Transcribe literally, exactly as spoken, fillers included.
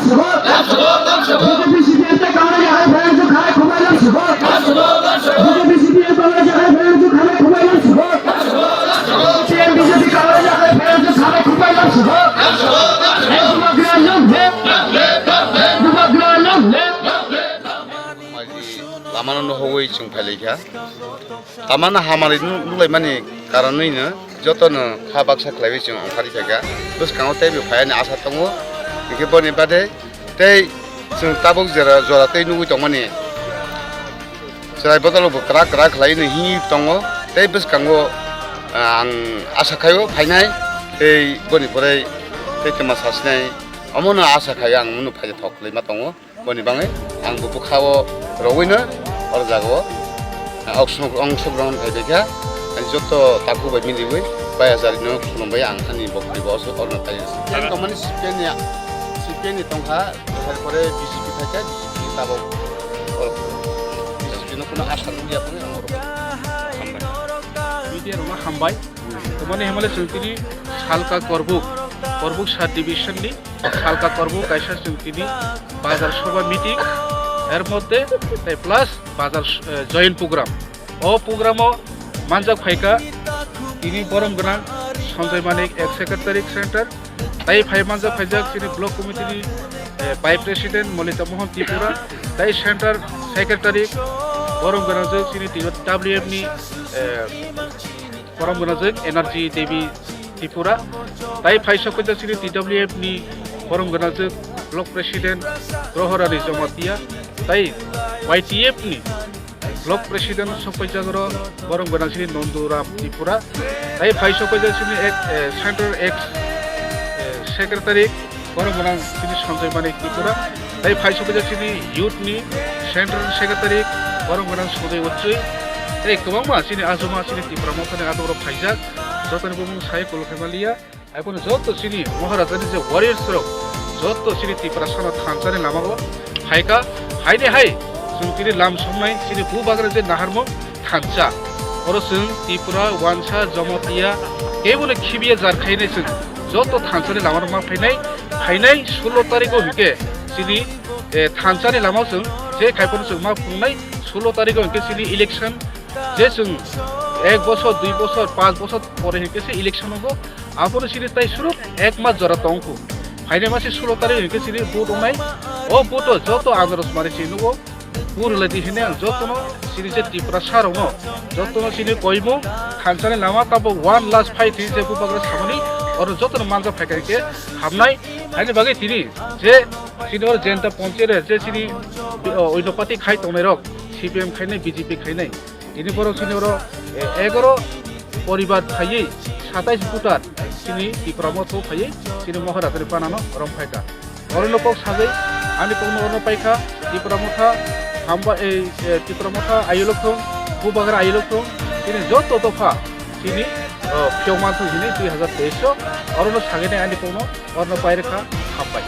Subot. Subot, subot. B J P C P M tei Congress yakhai phaiyang chwng khanai khumbai lam subot. Subot, subot. B J P C P M Congress yakhai phaiyang chwng khanai khumbai lam subot. C P M B J P Congress yakhai phaiyang chwng khanai khumbai lam subot. Subot, subot. Bubagra long live. Bubagra long live. Maji lamano nuhugwi chwng phailaikha. Tamani hamari nu-, nukhlaimani karonwino jotono kha baksa khlaiwi chwng ongkhorwi phaikha. Bwskango teibo phaiani asa tongo. Hinkhe boni bade tei chwng tabuk jora, jora tei nugwi tongmani chwrai bodolbo kwrak kwrak khlaiwi hinwi tongo. Tei bwskango, ah, ang asa khaio phainai tei boni pore tei twma sasinai. Omono asa khaio ang munu phaina thok khlaima tongo. Boni bagwi ang bo bwkha-o rwui'-no oro jaga-o, ah, ongsog-, ongsogrong khai baikha. Ani joto takhuk bai miliui bai hajari no khulumbai ang ani bokti bo oso orno khai. Yang tongmani C P M ni, C P M ni tongkha, hai pore B J P phaikha, B J P ni tabok oro B J P no kuno asa nukya phano ang oro. Media rokno hambai. Tomani himale chwng tini Salka Korbuk, Korbuk sub division ni Salka Korbuk kaisa chwng tini bazar sobha meeting, er moddhe tei plus bazar, eh, joint program. O program o manjak phaikha tini borom gwnang Sanjay Manik, ex secretary center, tei phai manjak phaijak chini block committee ni, eh, vice president Molita Mohan Tripura, tei center secretary borom gwnang chini T W F ni, eh, borom gwnang Energy Devi Tripura, tei phai sokphaijak chini T W F ni borom gwnang block president Prohorani Jamatia, tei Y T F ni block president sokphaijak oro borom gwnang chini Nonduram Tripura, tei phai sokphaijak chini ek, eh, central ex, eh, secretary borom gwnang chini Sanjay Manik Tripura, tei phai sokphaijak chini youth ni central secretary borom gwnang Sudai Ochwi, tei kwbangma chini ajuma chini Tipra Motha ni adoro phaijak, jotoni bumung sai kulu khaima liya. Hai phano joto chini Maharaja ni je warriors rok joto chini Tiprasa no thansa ni lama o phaikha, hai ni hai chwng tini lam songnai chini bubagra je naharmung thansa. Oro chwng Tripura, Wansa, Jamatia, kebo no khibiya jar khainai chwng joto thansa ni lama rok ma phainai, phainai sullo tarikh o hinkhe chini, eh, thansa ni lama o chwng je khai phano chwng ma phungnai sullo tarikh o hinkhe chini election je chwng ek bosor, dui bosor, panch bosor pore hinkhe se election o bo. Abono chini tai suruk ek mas jora tongkhu. Phainai masi sullo tarikh hinkhe chini vote wngnai. O vote o joto andaros mani chini nugo. Puruladi hine ang jotono chini je Tiprasa rokno jotono chini koimu thansani lama tabo one last fight hi je bubagra samani oro jotono manja phaikha hinkhe hamnai. Haini bagwi tini je chini oro jenta ponchire je chini, o, oinopati khai tongnai rok C P M khainai B J P khainai. Tini borok chini oro, eh, egaro poribar phaiwi satais voter chini Tipra Motha phaiwi chini Maharaja ni panano rom phaikha. Orono kok sajai ani kokno orono paikha Tipra Motha hamba, eh, eh, Tipra Motha ayolok thung, bubagra ayolok thung, chini joto dopha chini, oh, phiyok manthung hini dui hazar teis o orono sagene ani kokno orono pairikha hambai.